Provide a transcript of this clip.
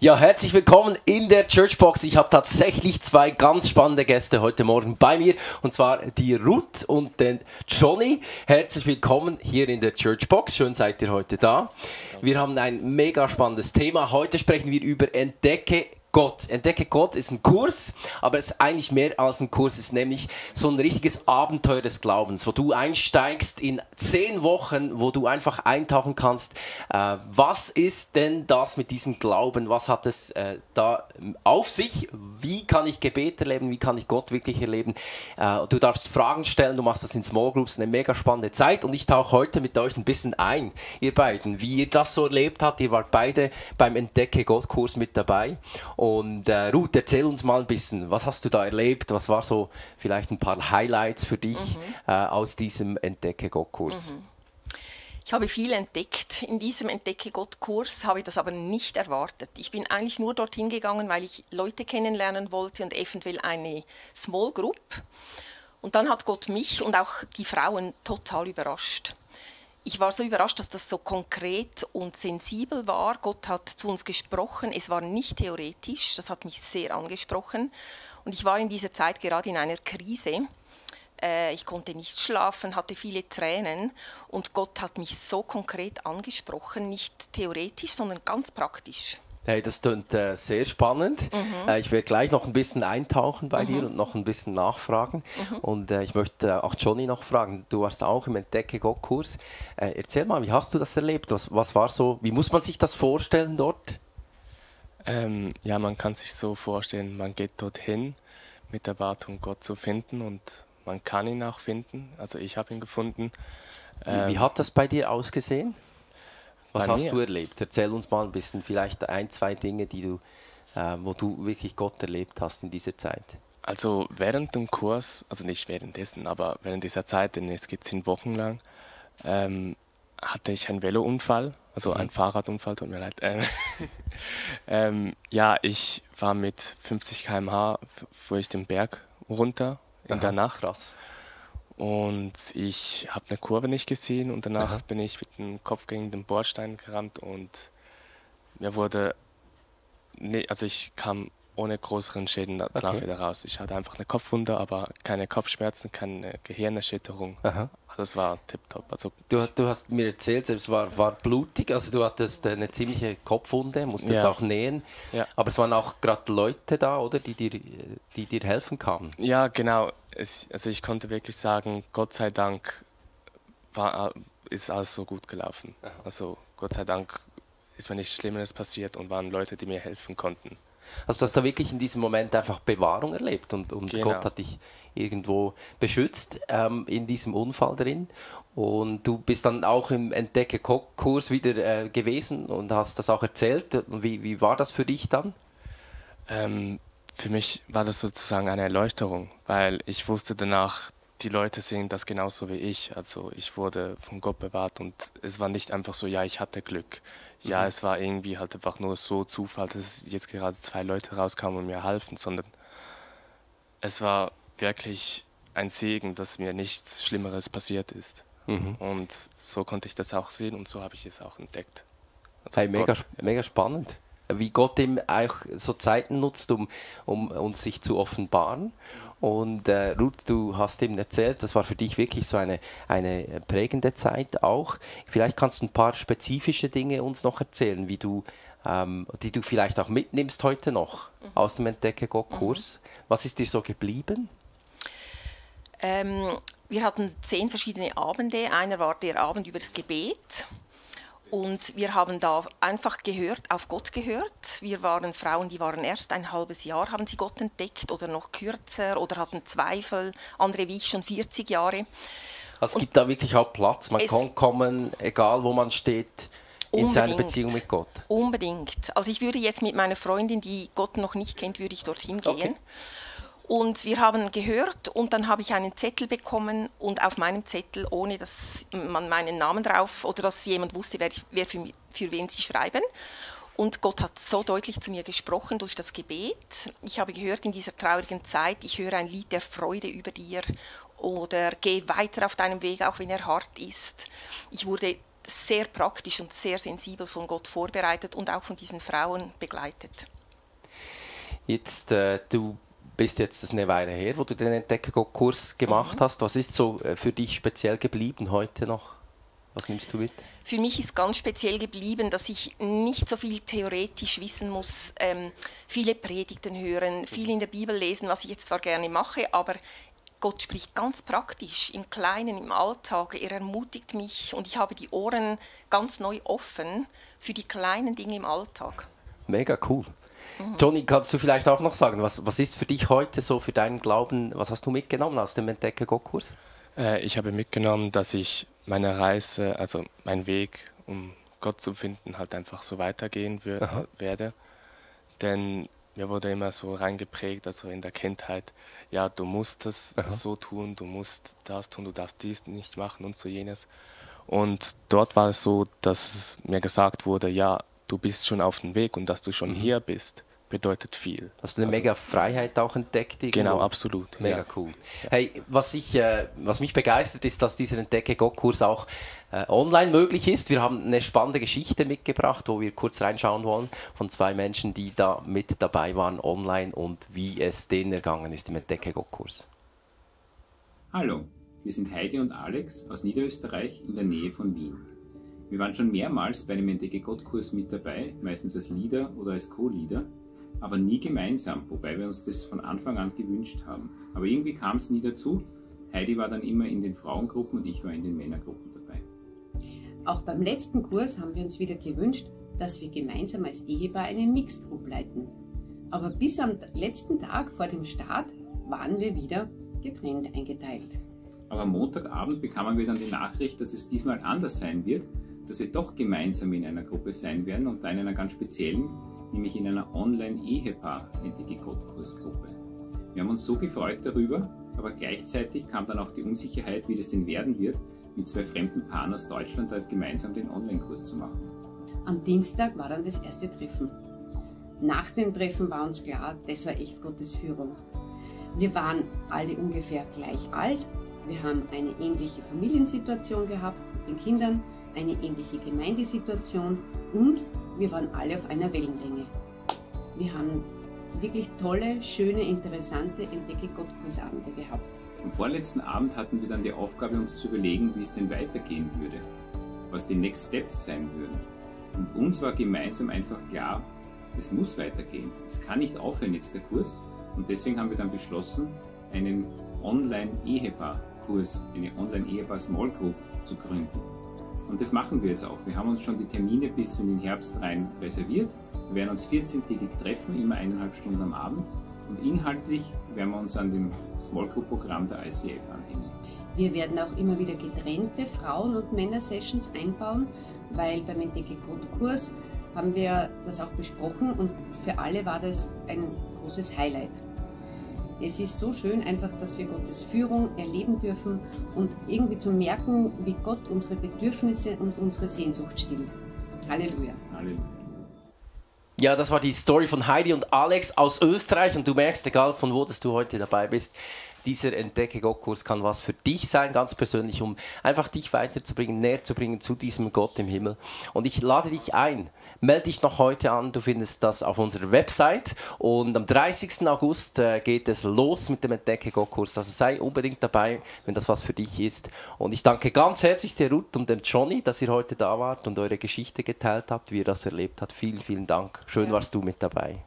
Ja, herzlich willkommen in der Churchbox. Ich habe tatsächlich zwei ganz spannende Gäste heute Morgen bei mir, und zwar die Ruth und den Johnny. Herzlich willkommen hier in der Churchbox. Schön seid ihr heute da. Wir haben ein mega spannendes Thema. Heute sprechen wir über Entdecke Gott. Entdecke Gott ist ein Kurs, aber es ist eigentlich mehr als ein Kurs. Es ist nämlich so ein richtiges Abenteuer des Glaubens, wo du einsteigst in 10 Wochen, wo du einfach eintauchen kannst. Was ist denn das mit diesem Glauben? Was hat es da auf sich? Wie kann ich Gebet erleben? Wie kann ich Gott wirklich erleben? Du darfst Fragen stellen, du machst das in Small Groups, eine mega spannende Zeit. Und ich tauche heute mit euch ein bisschen ein, ihr beiden, wie ihr das so erlebt habt. Ihr wart beide beim Entdecke Gott Kurs mit dabei. Und Ruth, erzähl uns mal ein bisschen, was hast du da erlebt? Was war so vielleicht ein paar Highlights für dich aus diesem Entdecke Gott Kurs? Ich habe viel entdeckt in diesem Entdecke Gott Kurs, habe das aber nicht erwartet. Ich bin eigentlich nur dorthin gegangen, weil ich Leute kennenlernen wollte und eventuell eine Small Group. Und dann hat Gott mich und auch die Frauen total überrascht. Ich war so überrascht, dass das so konkret und sensibel war. Gott hat zu uns gesprochen. Es war nicht theoretisch. Das hat mich sehr angesprochen. Und ich war in dieser Zeit gerade in einer Krise. Ich konnte nicht schlafen, hatte viele Tränen. Und Gott hat mich so konkret angesprochen. Nicht theoretisch, sondern ganz praktisch. Hey, das klingt sehr spannend. Ich werde gleich noch ein bisschen eintauchen bei dir und noch ein bisschen nachfragen. Und ich möchte auch Johnny noch fragen, du warst auch im Entdecke Gott Kurs. Erzähl mal, wie hast du das erlebt? Was war so, wie muss man sich das vorstellen dort? Ja, man kann sich so vorstellen, man geht dorthin mit der Erwartung, Gott zu finden, und man kann ihn auch finden. Also ich habe ihn gefunden. Wie hat das bei dir ausgesehen? Was Bei hast mir? du erlebt? Erzähl uns mal ein bisschen, vielleicht ein, zwei Dinge, die du, wo du wirklich Gott erlebt hast in dieser Zeit. Also während dem Kurs, also nicht währenddessen, aber während dieser Zeit, denn es geht 10 Wochen lang, hatte ich einen Velounfall, also einen Fahrradunfall, tut mir leid. Ja, ich war mit 50 km/h, fuhr ich den Berg runter in der Nacht. Krass. Und ich habe eine Kurve nicht gesehen, und danach bin ich mit dem Kopf gegen den Bordstein gerammt, und mir wurde, also ich kam ohne größeren Schäden danach wieder raus. Ich hatte einfach eine Kopfwunde, aber keine Kopfschmerzen, keine Gehirnerschütterung. Das war tipptopp. Also Du hast mir erzählt, es war blutig, also du hattest eine ziemliche Kopfwunde, musstest auch nähen, aber es waren auch gerade Leute da, oder, die dir helfen kamen. Ja, genau. Also ich konnte wirklich sagen, Gott sei Dank ist alles so gut gelaufen. Also Gott sei Dank ist mir nichts Schlimmeres passiert und waren Leute, die mir helfen konnten. Also du hast da wirklich in diesem Moment einfach Bewahrung erlebt und Genau. Gott hat dich irgendwo beschützt in diesem Unfall drin. Und du bist dann auch im Entdecke-Kurs wieder gewesen und hast das auch erzählt. Wie war das für dich dann? Für mich war das sozusagen eine Erleuchtung, weil ich wusste danach, die Leute sehen das genauso wie ich. Also ich wurde von Gott bewahrt, und es war nicht einfach so, ja, ich hatte Glück. Ja, es war irgendwie halt einfach nur so Zufall, dass jetzt gerade 2 Leute rauskamen und mir halfen, sondern es war wirklich ein Segen, dass mir nichts Schlimmeres passiert ist. Und so konnte ich das auch sehen, und so habe ich es auch entdeckt. Also Hey, mega spannend. Wie Gott eben auch so Zeiten nutzt, um uns sich zu offenbaren. Und Ruth, du hast eben erzählt, das war für dich wirklich so eine prägende Zeit auch. Vielleicht kannst du ein paar spezifische Dinge uns noch erzählen, die du vielleicht auch mitnimmst heute noch aus dem Entdecke Gott Kurs. Was ist dir so geblieben? Wir hatten 10 verschiedene Abende. Einer war der Abend über das Gebet. Und wir haben da einfach auf Gott gehört. Wir waren Frauen, die waren erst ein halbes Jahr, haben sie Gott entdeckt, oder noch kürzer, oder hatten Zweifel. Andere wie ich schon 40 Jahre. Also es gibt da wirklich auch Platz. Man kann kommen, egal wo man steht, in seiner Beziehung mit Gott. Unbedingt. Also ich würde jetzt mit meiner Freundin, die Gott noch nicht kennt, würde ich dorthin gehen. Okay. Und wir haben gehört, und dann habe ich einen Zettel bekommen, und auf meinem Zettel, ohne dass man meinen Namen drauf oder dass jemand wusste, wer für wen sie schreiben. Und Gott hat so deutlich zu mir gesprochen durch das Gebet. Ich habe gehört in dieser traurigen Zeit, ich höre ein Lied der Freude über dir, oder geh weiter auf deinem Weg, auch wenn er hart ist. Ich wurde sehr praktisch und sehr sensibel von Gott vorbereitet und auch von diesen Frauen begleitet. Jetzt, du bist jetzt eine Weile her, wo du den Entdecker-Gott-Kurs gemacht hast. Was ist so für dich speziell geblieben heute noch? Was nimmst du mit? Für mich ist ganz speziell geblieben, dass ich nicht so viel theoretisch wissen muss, viele Predigten hören, viel in der Bibel lesen, was ich jetzt zwar gerne mache, aber Gott spricht ganz praktisch, im Kleinen, im Alltag. Er ermutigt mich und ich habe die Ohren ganz neu offen für die kleinen Dinge im Alltag. Mega cool. Johnny, kannst du vielleicht auch noch sagen, was ist für dich heute so für deinen Glauben, was hast du mitgenommen aus dem Entdecker-Gott-Kurs? Ich habe mitgenommen, dass ich meine Reise, also mein Weg, um Gott zu finden, halt einfach so weitergehen werde. Denn mir wurde immer so reingeprägt, also in der Kindheit, ja, du musst das so tun, du musst das tun, du darfst dies nicht machen und so jenes. Und dort war es so, dass mir gesagt wurde, ja, du bist schon auf dem Weg und dass du schon hier bist, bedeutet viel. Hast du eine mega Freiheit auch entdeckt? Irgendwo? Genau, absolut. Mega cool. Hey, was mich begeistert, ist, dass dieser Entdecke-Gott-Kurs auch online möglich ist. Wir haben eine spannende Geschichte mitgebracht, wo wir kurz reinschauen wollen, von 2 Menschen, die da mit dabei waren online und wie es denen ergangen ist im Entdecke-Gott-Kurs. Hallo, wir sind Heidi und Alex aus Niederösterreich in der Nähe von Wien. Wir waren schon mehrmals bei einem Entdecke-Gott-Kurs mit dabei, meistens als Leader oder als Co-Leader, aber nie gemeinsam, wobei wir uns das von Anfang an gewünscht haben. Aber irgendwie kam es nie dazu. Heidi war dann immer in den Frauengruppen und ich war in den Männergruppen dabei. Auch beim letzten Kurs haben wir uns wieder gewünscht, dass wir gemeinsam als Ehepaar eine Mixed Group leiten. Aber bis am letzten Tag vor dem Start waren wir wieder getrennt eingeteilt. Aber am Montagabend bekamen wir dann die Nachricht, dass es diesmal anders sein wird, dass wir doch gemeinsam in einer Gruppe sein werden und da in einer ganz speziellen, nämlich in einer Online-Ehepaar-Entdecke-Gott-Kursgruppe. Wir haben uns so gefreut darüber, aber gleichzeitig kam dann auch die Unsicherheit, wie das denn werden wird, mit 2 fremden Paaren aus Deutschland halt gemeinsam den Online-Kurs zu machen. Am Dienstag war dann das erste Treffen. Nach dem Treffen war uns klar, das war echt Gottes Führung. Wir waren alle ungefähr gleich alt, wir haben eine ähnliche Familiensituation gehabt mit den Kindern, eine ähnliche Gemeindesituation und wir waren alle auf einer Wellenlänge. Wir haben wirklich tolle, schöne, interessante Entdecke-Gott-Kursabende gehabt. Am vorletzten Abend hatten wir dann die Aufgabe, uns zu überlegen, wie es denn weitergehen würde, was die Next Steps sein würden. Und uns war gemeinsam einfach klar, es muss weitergehen. Es kann nicht aufhören jetzt der Kurs. Und deswegen haben wir dann beschlossen, einen Online-Ehepaar-Kurs, eine Online-Ehepaar-Small Group zu gründen. Und das machen wir jetzt auch. Wir haben uns schon die Termine bis in den Herbst rein reserviert. Wir werden uns 14-tägig treffen, immer 1,5 Stunden am Abend. Und inhaltlich werden wir uns an dem Small Group Programm der ICF anhängen. Wir werden auch immer wieder getrennte Frauen- und Männer-Sessions einbauen, weil beim Entdecke-Gott-Kurs haben wir das auch besprochen und für alle war das ein großes Highlight. Es ist so schön einfach, dass wir Gottes Führung erleben dürfen und irgendwie zu merken, wie Gott unsere Bedürfnisse und unsere Sehnsucht stillt. Halleluja. Halleluja. Ja, das war die Story von Heidi und Alex aus Österreich und du merkst, egal von wo dass du heute dabei bist, dieser Entdecke-Gott-Kurs kann was für dich sein, ganz persönlich, um einfach dich weiterzubringen, näher zu bringen zu diesem Gott im Himmel. Und ich lade dich ein, melde dich noch heute an, du findest das auf unserer Website und am 30. August geht es los mit dem Entdecke-Gott-Kurs. Also sei unbedingt dabei, wenn das was für dich ist. Und ich danke ganz herzlich der Ruth und dem Johnny, dass ihr heute da wart und eure Geschichte geteilt habt, wie ihr das erlebt habt. Vielen, vielen Dank. Schön warst du mit dabei.